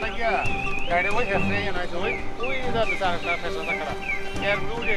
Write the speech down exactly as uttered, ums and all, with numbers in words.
Lagi ya, gari woi hesre ya nai soi, ui da besar ka pesa takara. Air blue de.